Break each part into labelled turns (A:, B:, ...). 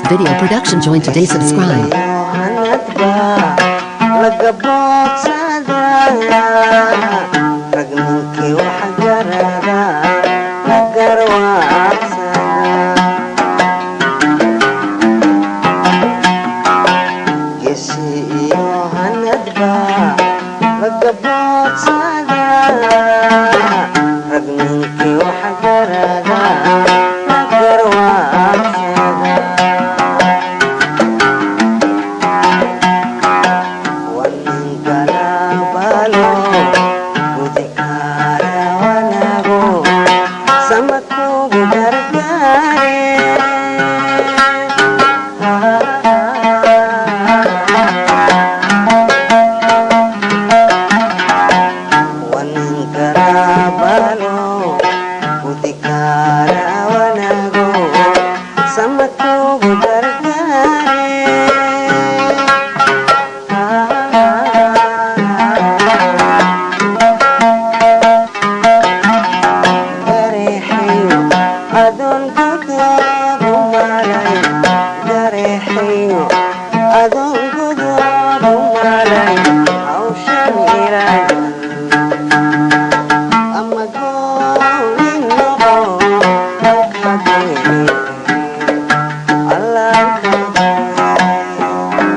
A: Video Production. Join today. Subscribe.
B: Hanadba laga boodsadaa, rag ninkii wax garada la garwaaqsadaa. Gesi iyo hanadba laga boodsadaa, rag ninkii wax garada la garwaaqsadaa. Waningalabalo gudikaara wanago samakugu gargaare. Waningalabalo gudikaara wanago samakugu gargaare. Gareexayo adoon godoobu malay, gareexayo adoon godoobu malay, hawshan ilaagan ama goolin noqo halka goyne Allah ka goyne.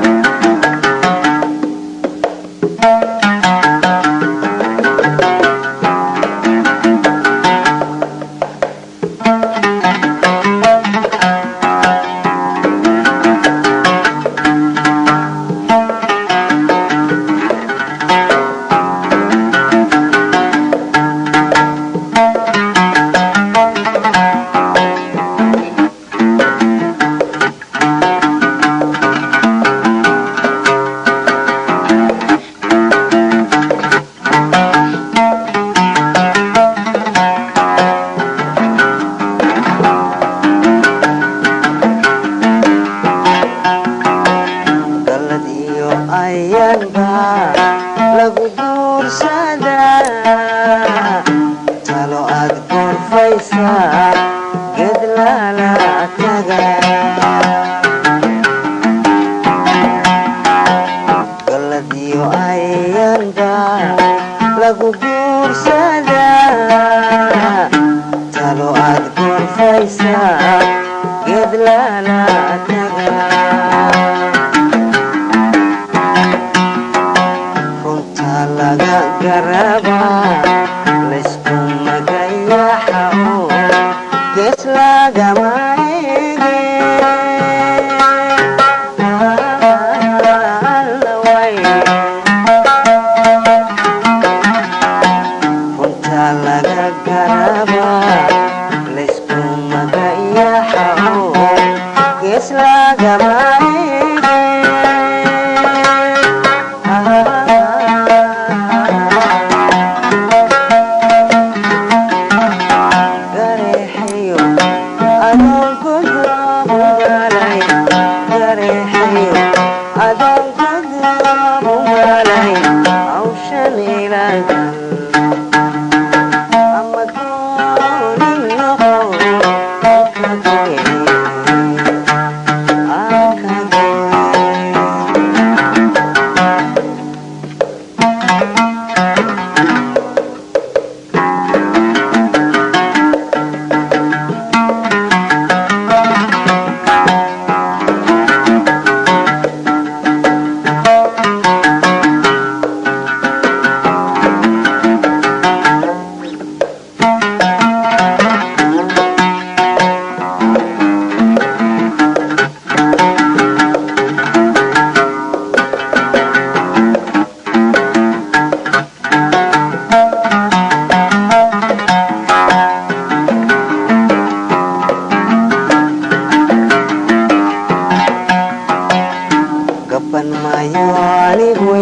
B: Galad iyo ayaanba lagu guursadaa, talo aad gorfaysaa ged lala taga. Galad iyo ayaanba lagu guursadaa, talo aad gorfaysaa ged lala taga. Runta laga garabaa laysku magayaxao gees lagama eege. Alla way. Runta laga garabaa laysku magayaxao gees lagama eege. Gareexayo adoon godoobu malay, gareexayo adoon godoobu malay, hawshan ilaagan ama goolin noqo ka goyne ka goyne. Gaban maayo anigu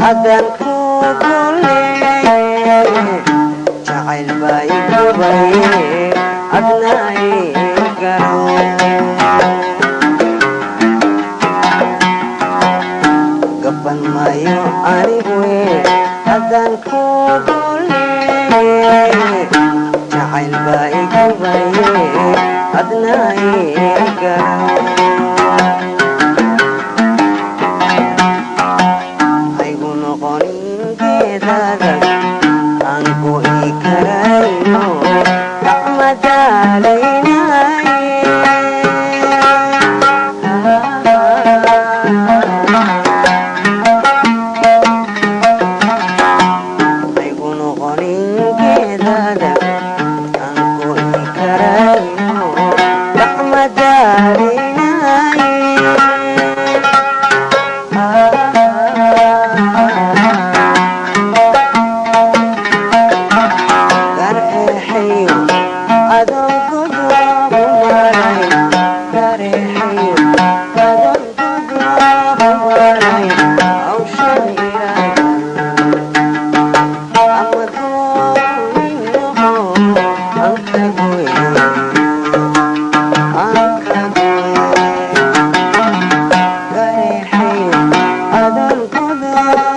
B: haddaan ku goleeye, jacayl baa igubaye adna ii garo. Gaban maayo anigu haddaan ku goleeye, jacayl baa igubaye adna ii garo. Gobannimada.